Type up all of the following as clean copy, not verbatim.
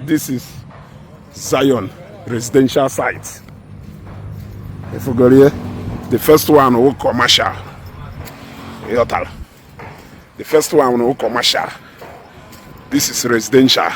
This is Zion residential site. Ifugoro, the first one wụ commercial. Ịghọtara? The first one wụ commercial. This is residential.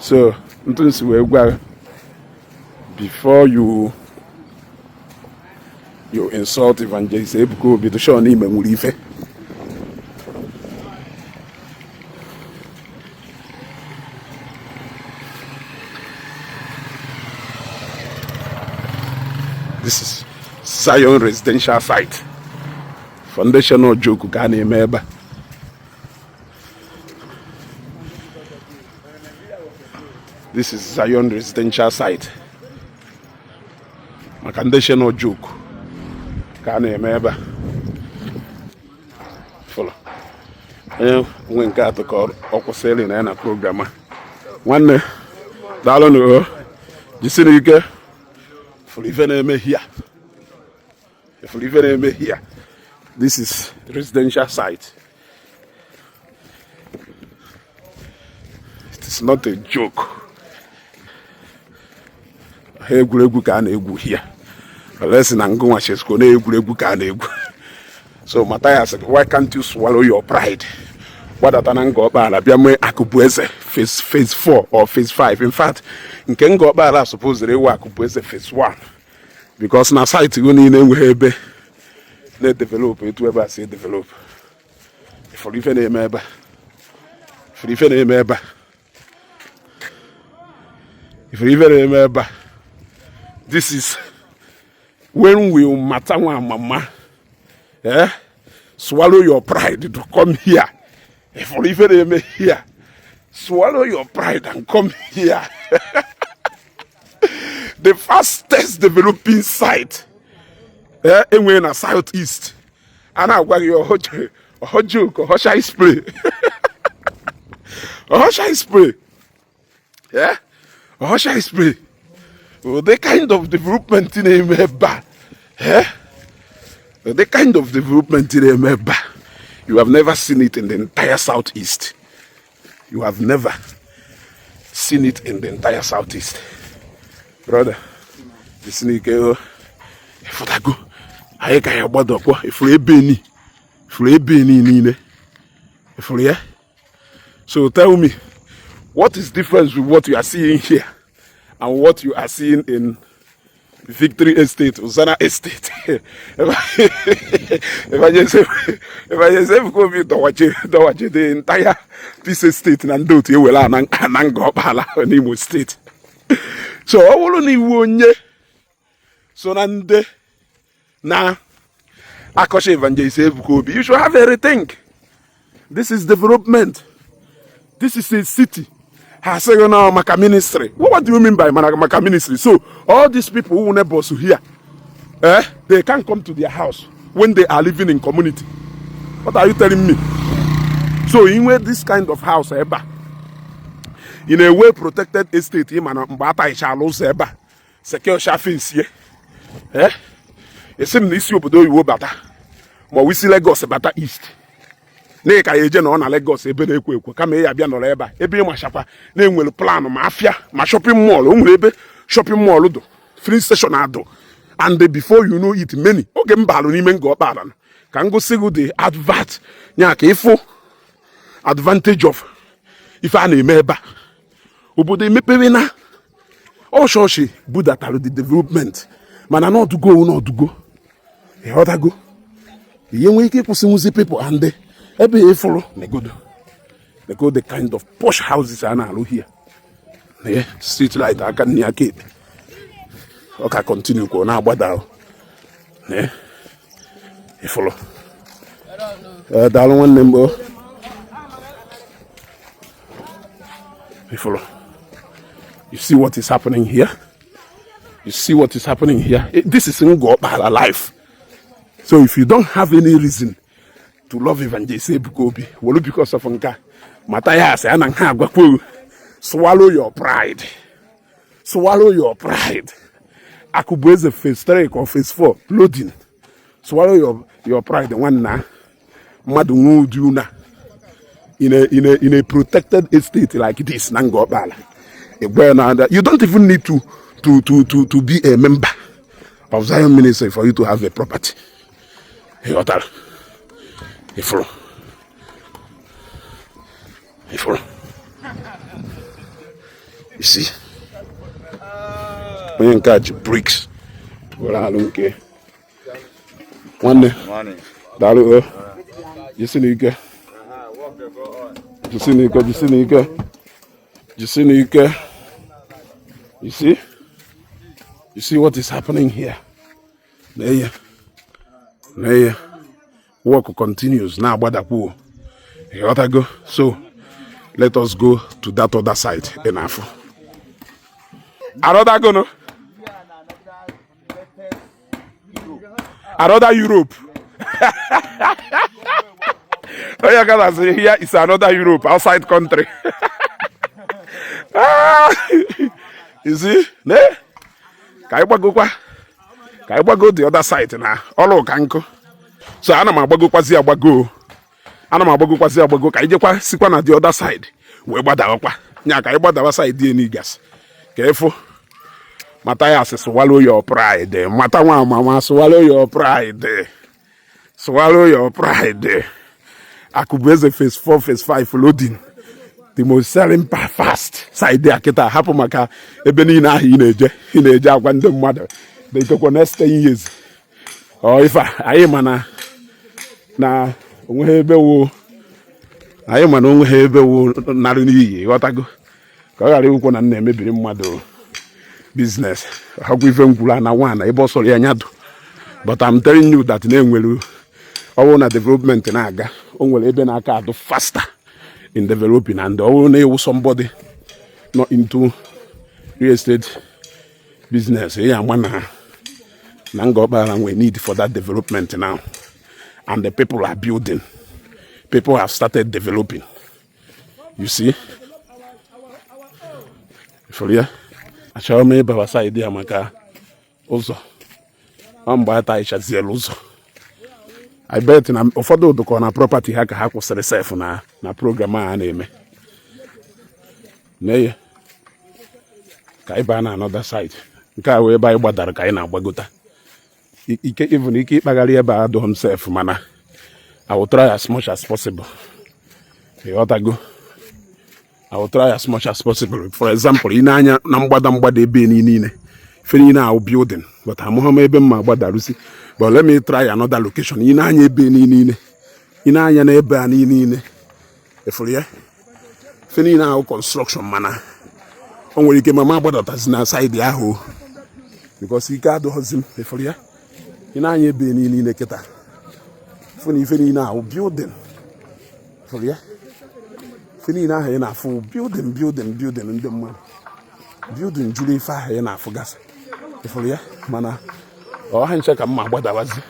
So, ntụ nsi wee gwa, before you insult Evangelist Ebuka Obi, to show na ime nwere ife. This is Zion residential site. Foundation joke ka a na-eme ebe a. This is Zion residential site. Maka ndị che na joke ka a na-eme ebe a. Fọlọ. Onye nwe nke atọ ka ọ kwụsịrị na ya na program a. Nwanne, daalụnụ o. Jisiri ike. Fụrụ ife na-eme here. Fụrụ ife na-eme here. This is residential site. It is not a joke. Ha egwuregwu ka a na-egwu here. Unless na ngụnwa chesko na egwuregwu ka a na-egwu. So Matthias, why can't you swallow your pride? Gbadata na Ngor Okpala bịa mee Akụbueze phase 4 or phase 5. In fact, nke Ngor Okpala supposed ịwụ Akụbueze phase 1 because na site go niile enweghị ebe na-edevelop etu ebe a si edevelop. Ifuru ife na-eme ebe a. Ifuru ife na-eme ebe a. Ifuru ife na-eme ebe a. This is when will mata nwa mama, eh, swallow your pride to come here. Ifuru ife na-eme here. Swallow your pride and come here. The fastest developing site, eh, enwere na South East. A na-agwa gị ọhọ joke, ọhọ shy spray, ọhọ shy spray, eh, ọhọ shy spray. The kind of development na-eme ebe a, eh, the kind of development na-eme ebe a, you have never seen it in the entire Southeast. You have never seen it in the entire Southeast. Brother, jisi n'ike o. Ịfụtago anyị ka ya gbadọkwa. Ifuru ebe ni, ifuru ebe ni niile, ifuru ya. So tell me, what is difference with what you are seeing here and what you are seeing in Victory Estate, Uzana Estate? Evangelist Ebuka Obi dọwachi the entire Peace Estate na ndị otu ewere ana Ngor Okpala n'Imo Steeti. So ọ bụrụ na iwu onye so na ndị na akọcha Evangelist Ebuka Obi, you should have a rethink. This is development. This is a city. Ha asịghị na maka ministry. What do you mean by maka ministry? So all these people who neighbors here, eh, they can't come to their house when they are living in community? What are you telling me? So inwe this kind of house ebe a in a well protected estate, ị ma na mgbe atagichala ụzọ ebe a, secure sha fence ye, eh, esi m na isi obodo oyibo bata ma ọ bụ isi Lagos bata East, na ị ka ya eje na ọ na Lagos ebe na-ekwo ekwo, kama ị ya bịa nọrọ ebe a, ebe ị machakwa na-enwere plan, ma afịa, ma shopping mall. O nwere ebe shopping mall dụ, filling station adụ, and before you know it, many oge m balụ n'ime Ngor Okpala ka m gosi gị the advert nya ka ịfụ advantage of ife a na-eme ebe a. Obodo emepere na ọ chọọchị budatara the development, mana n'ọdụgo n'ọdụgo, ịghọtago? Ihe nwee ike ịkwụsịnwuzi people and ebe ịfụrụ negodo nego the kind of posh houses a na-alụ here na street light aka nne aka ekpe. Ọ ka continue kwa na-agbada na ịfụrụ. Daalụ nwanne m o. Ịfụrụ, you see what is happening here? You see what is happening here? This is Ngor Okpala life. So if you don't have any reason to love Evangelist Ebuka Obi, wolu because of nke a. Matthias a na nha agwakwo, swallow your pride, swallow your pride. Akụbueze phase 3 or phase 4 loading. Swallow your pride. Nwanna mmadụ nwee ụdị una in a protected estate like this na Ngor Okpala. Igwe na you don't even need to be a member of Zion Ministry for you to have a property. Ịghọtara? Ifuru, ifuru. You see, onye nke a ji bricks were alụ nke nwanne. Daalụ o, jisi n'ike, jisi n'ike, jisi n'ike, jisi n'ike. You see, you see what is happening here. Na-eye na-eye, work continues na-agbadakwu. Ịghọtago? So let us go to that other side. Ị na-afụ another go, no, another Europe. Onye gana sị here is another Europe, outside country. Ah, you see, ne ka anyị gbagokwa, ka anyị gbago the other side na ọrụ ka nkụ. So ana m agbagokwazi agbago, ana m agbagokwazi agbago, ka anyị jekwa sikwa na the other side wee gbadawakwa nya, ka anyị gbadawa side enigas ka ịfụ. Mathias, swallow your pride. Mata nwa mama, swallow your pride, swallow your pride. Akụbụeze phase 4, phase 5 loading, the most selling fast side a kịta. Hapụ maka ebe niile ahụ ị na-eje, ị na-eje agwa ndị mmadụ na ikekwe next 10 years ọ ife a anyị ma na onweghị ebe wo anyị ma na onweghị ebe wo narị n'iyi. Ghọtago? Ka ọ ghara iwukwo na m na-emebiri mmadụ business hakwa ife m kwuru na nwana ebe ọ sọrọ ya nyadụ. But I'm telling you that na-enwere ọ bụrụ na development na-aga, o nwere ebe na-aka adụ faster in developing, and ọ bụrụ na ịwụ somebody not into real estate business, ị ya ama na Ngor Okpala nwere need for that development now, and the people are building, people have started developing. You see, ifuru ya. Achọrọ m ịbawa side ya maka ụzọ ọ mgbe ata ịchaziela ụzọ. I bet na ụfọdụ ụdụkọ na property ha ka ha kwụsịrị sef na program a na-eme n'eye. Ka anyị baa na another side nke a wee ebe anyị gbadara ka anyị na-agbagota. Ike even ike ịkpagharị ebe a adụghị m sef, mana I will try as much as possible. Ịghọtago? I will try as much as possible. For example, ị na-anya na mgbada mgbada ebe niile, ife niile ahụ building, but amụghị m ebe m ma gbadarusi. But let me try another location. Ị na-anya ebe niile, ị na-anya n'ebe a niile, efuru ya, ife niile ahụ construction, mana o nwere ike mama agbadatazi na side ahụ because ike adịghịzi m. Efuru ya, ị na-anya ebe niile kịta, fụ na ife niile ahụ building. Efuru ya, ife niile ahụ ị na-afụ building, building, building, ndị mmadụ building juru ife ahụ ị na-afụ gasị. Ifuru ya, mana ọha nche ka mma agbadawazi,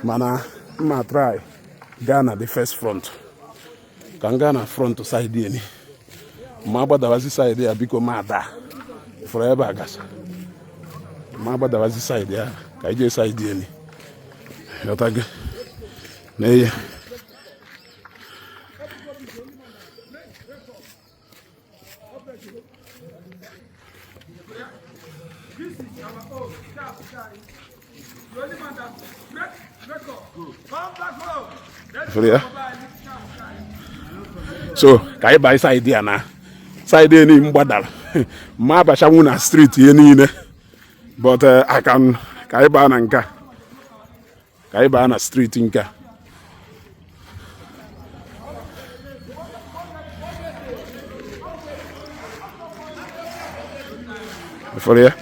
mana mma try gaa na the first front, ka m gaa na front side eni ma agbadawazi side ya. Biko, ma ada ifuru ebe a gasị, ma agbadawazi side ya, ka anyị jee side eni. Ghọtago? Na ihe fụrụ ya. So ka anyị baa side ya na side eni m gbadara ma abachanwu na street ihe niile, but I can ka anyị baa na nke a, ka anyị baa na street nke a. Fụrụ ya,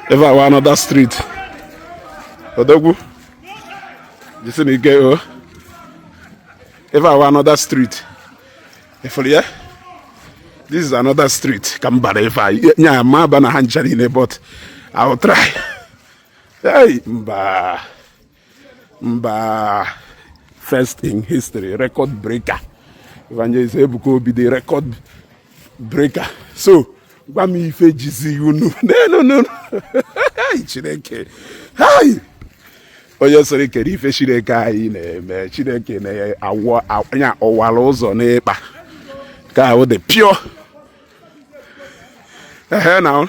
ebe a wa another street. Odogwu, jisi na ike o. Ebe a wa another street. Ifuru ya, this is another street ka m bara ife a nya ma aba na ha ncha niile, but I will try. Hey, mba mba, first in history, record breaker, Evangelist Ebuka Obi, the record breaker. So gwa m ife jizi unu. No, no, no. Hey, Chineke, hey. Onye sịrị kedu ife Chineke anyị na-eme? Chineke na-awọ anya ọwara ụzọ n'ịkpa nke ahụ dị pure. Ehe, na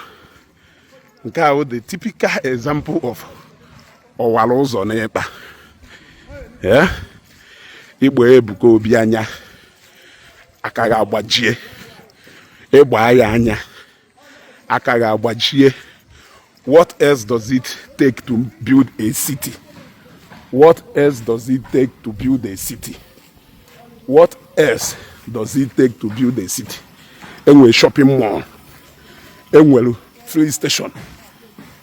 nke ahụ the typical example of ọwara ụzọ n'ịkpa. Ee, igbo Ebuka Obi anya aka ga-agbajie, ịgba ya anya aka ga-agbajie. What else does it take to build a city? What else does it take to build a city? What else does it take to build a city? Enwere shopping mall, enwere filling station,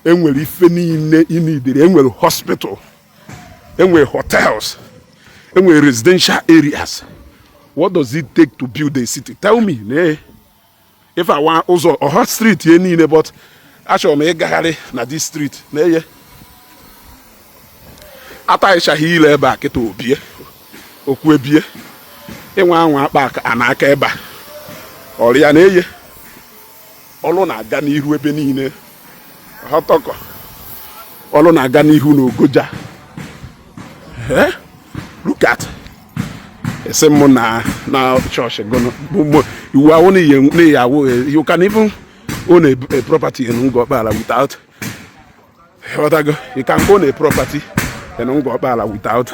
enwere ife niile ị nidere, enwere hospital, enwere hotels, enwere residential areas. What does it take to build a city? Tell me. Nee ife awa ụzọ ọha street ye niile, but achọrọ m ịgagharị na this street na-eye ataghịchaghị ile ebe a kịta. Obie okwu ebie ịnwe anwa akpa a n'aka ebe a ọrịa na-eye ọlụ na-aga n'ihu ebe niile. Ọtọkọ ọlụ na-aga n'ihu n'Ogoja. Eh? Look at esi m na chọọchị gụnụ iwu awụ n'iyi awụ. You can even own a property in Ngor Okpala without, ghọtago, you can own a property in Ngor Okpala without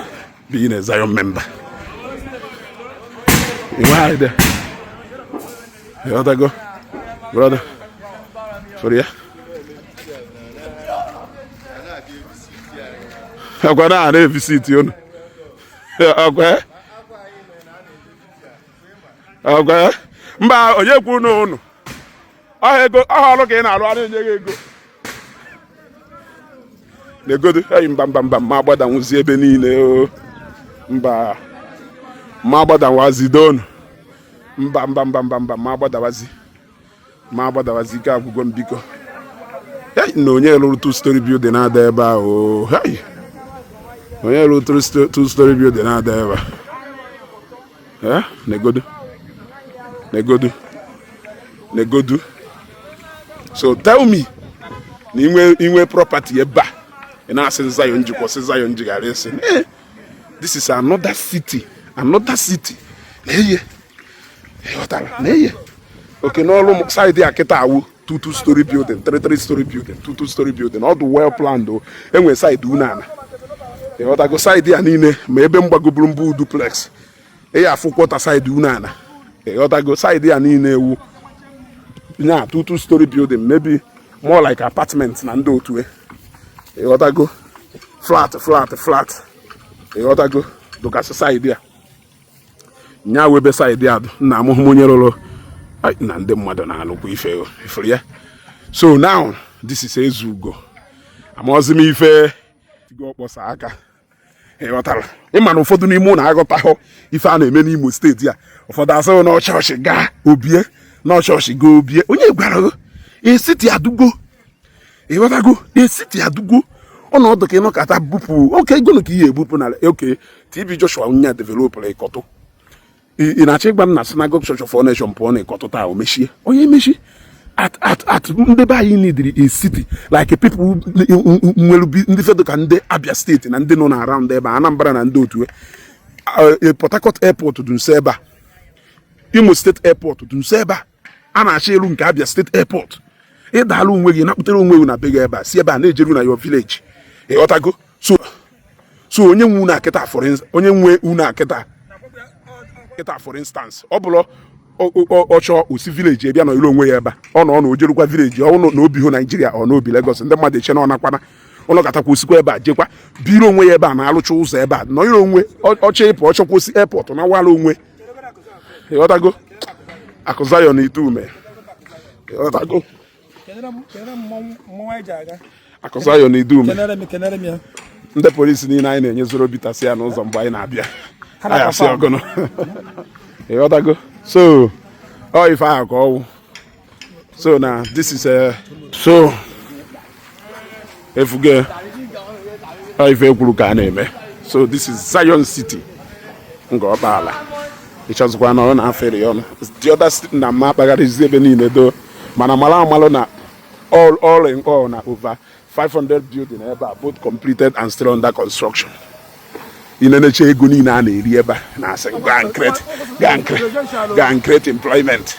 being a Zion member. Inwe idea? Ghọtago, brother? For ya ọkwa na na-evisit unu, ọkwa ọkwa mba onye kwu unu ọha ego ọha ọrụ ka ị na-arụ, a na-enye gị ego na-egodo eyi. Mba, mba, mba, ma agbadanwuzi ebe niile o. Mba, ma agbadawazi donu. Mba, mba, mba, mba, mba, ma agbadawazi, ma agbadawazi. Ike agwụgo m, biko. Hey, na onye rụrụ two story building na-ada ebe a o. Hey, onye rụrụ two story building na-ada ebe a. Eh, negodu, negodu, negodu. So tell me na inwe property ebe a, ị na-asị Zion ji kwụsị, Zion ji ghara ịsị. Eh, this is another city, another city na-eye. Ịghọtara na-eye oke n'ọrụ m side a kịta awụ two two story building, three three story building, two two story building. Ọ dị well planned o. Enwe side unu ana, ịghọtago? Side a niile ma ebe mgbagoburu mbụ duplex ị afụ kwọta side unu ana, ịghọtago? Side a niile ewu nya two two story building, maybe more like apartment na ndị otu e, ịghọtago? Flat, flat, flat, ịghọtago? Dụgasị side a nya webe side a nna amụhụ m onye rụrụ. Ai, na ndị mmadụ na-alụkwa ife o, ifuru ya. So now this is Ezugo. Amaozi m ife tigo ọkpọsa aka, ịghọtara? Ịma na ụfọdụ n'ime ụlọ aghọtaghọ ife a na-eme n'Imo Steeti a. Ụfọdụ asịghị na chọọchị gaa obie, na chọọchị gaa obie. Onye gwara gị esiti adugo? Ịghọtago? Esiti adugo ọnọdụ ka ịnọkọta bupụ oke ego ka ihe ebupụ na oke TB Joshua nya developụrụ Ịkọtụ. Ị na-achọ ịgwa m na Synagogue Church of All Nation pụọ na Ịkọtụ taa, o mechie? Onye emechi at ndị be anyị neediri a city like people nwere ndị fedo ka ndị Abia Steeti na ndị nọ na around ebe a, Anambra na ndị otu. Port Harcourt Airport dị nso ebe a, Imo State Airport dị nso ebe a, a na-achọ elu nke Abia State Airport. Ịdala onwe gị, napụtara onwe gị na be gị ebe a, si ebe a na-ejeru na your village, ịghọtago? So onye nwe unu akịta, for instance, onye nwe unu akịta kịta, for instance, ọ bụrụ ọ chọọ osi village bịa nọrọ onwe ya ebe a, ọ nọ na ojerukwa village, ọ nọ na obi hụ Naijiria, ọ na obi Lagos, ndị mmadụ eche na ọ nakwana ụlọ katakwa, osikwa ebe a jekwa biri onwe ya ebe a, na-alụcha ụzọ ebe a, nọnyere onwe ọchọ ịpụ, ọchọkwa osi airport na wala onwe, ịghọtago? Akụ Zion ite ume, ịghọtago? Kenere m mmọnwụ anyị ji aga. Akụ Zion ite ume. Kenere m, kenere m ya. Ndị polisi niile anyị na-enye zoro bitasị ya n'ụzọ mgbe anyị na-abịa. Ha anyị asị na-akwa. ọgụnụ, ịghọtago? So ọ ife ahụ ka ọwụ. So na this is a so efuge ọ ife ekwuru ka a na-eme. So this is Zion City, Ngor Okpala. Ịchọzikwa na ọ na-afere ya ọnụ the other na mma akpagharịzi ebe niile do, mana mara amalụ na all in all na over 500 building ebe a, both completed and still under construction. Ị na-eneche ego niile a na-eri ebe a na-asị, "Go and create, go and create employment."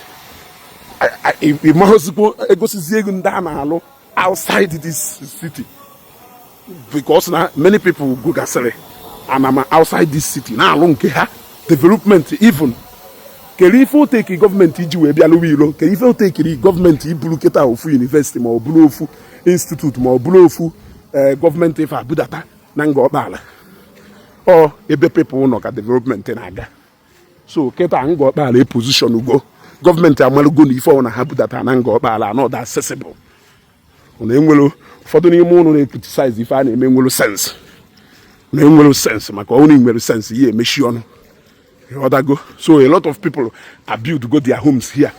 Ị maghịzikwa egosizi ego ndị a na-alụ outside this city, because na many people gogasịrị anama outside this city na-alụ nke ha development. Even kere ife oteki gọọmenti iji wee bịa lụwa ilo, kere ife otekiri gọọmenti iburu kịta ofu university, ma ọ bụrụ ofu institute, ma ọ bụrụ ofu gọọmenti ife abudata na Nga Ọkpala, ọ ebe people nọ ka development na-aga. So kịta Nga Ọkpala e position ugo, gọọmenti amalụgo na ife ọ na ha budata na Nga Ọkpala anọdụ accessible. Na enwere ụfọdụ n'ime ụnụ na-criticize ife a na-eme nwere sense, na enwere sense, maka ọnwụ nwere sense ihe emechi ọnụ. Ịghọtago? So a lot of people are build go their homes here.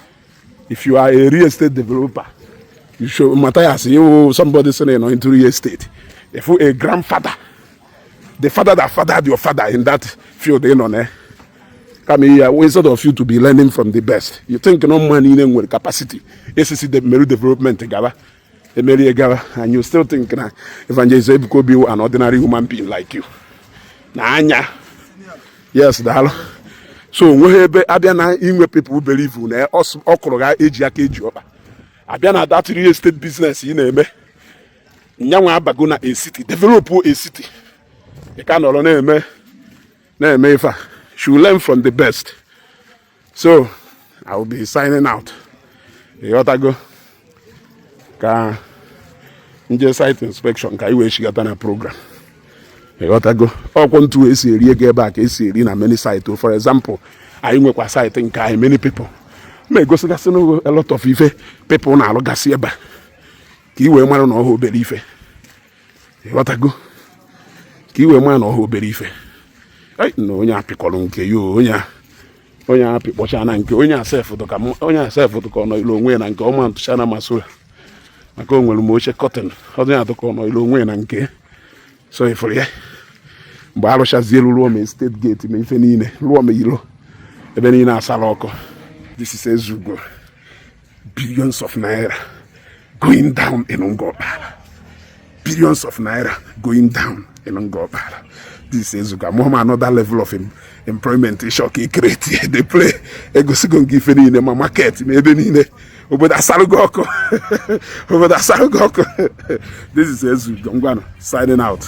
If you are a real estate developer, you show Matthias, you, somebody saying into real estate, if you a grandfather, the father that fathered your father in that field ị nọ na kama here, instead of you to be learning from the best, you think no man niile nwere capacity esisi de meru development gaba emerie gaba, and you still think na Evangelist Ebuka Obi an ordinary human being like you na anya. Yes, daalụ. So onweghị ebe abịa na inwe people believe na ọ kụrụ ga eji aka eji ọkpa abịa na that real estate business ị na-eme. Nyanwa abago na a city, develop a city, ị ka nọrọ na-eme ife a. Should learn from the best. So I will be signing out. Ịghọtago? Ka nje site inspection ka anyị wee chigata na program. Ịghọtago? Ọkwụ ntu esi eri ego ebe a ka esi eri na many site. For example, anyị nwekwa site nke anyị, many people ma egosigasị n'ogo a lot of ife people na-alụgasị ebe a, ka ị wee mara na ọha obere ife. Ịghọtago? Ka ị wee mara na ọha obere ife. Ai, na onye apịkọrọ nke ya o, onye apịkpọcha na nke onye asef ka onye asef ka ọ nọ ilu onwe ya na nke ọma ntụcha na masụra, maka o nwere m oche curtain, onye atụ ka ọ nọ ilu onwe ya na nke. So ifuru ya mgbe arụchazie elu, rụọ ma estate gate, ma ife niile, rụọ ma ilo ebe niile asara ọkụ. This is Ezugo. Billions of naira going down in Ngọkpala, billions of naira going down in Ngọkpala. This is Ezugo. Amụọ m another level of employment ịchọ ka create dey play. Egosigo nke ife niile, ma market, ma ebe niile, obodo asarụgo ọkụ, obodo asarụgo ọkụ. This is Ezugo. Ngwanụ, signing out.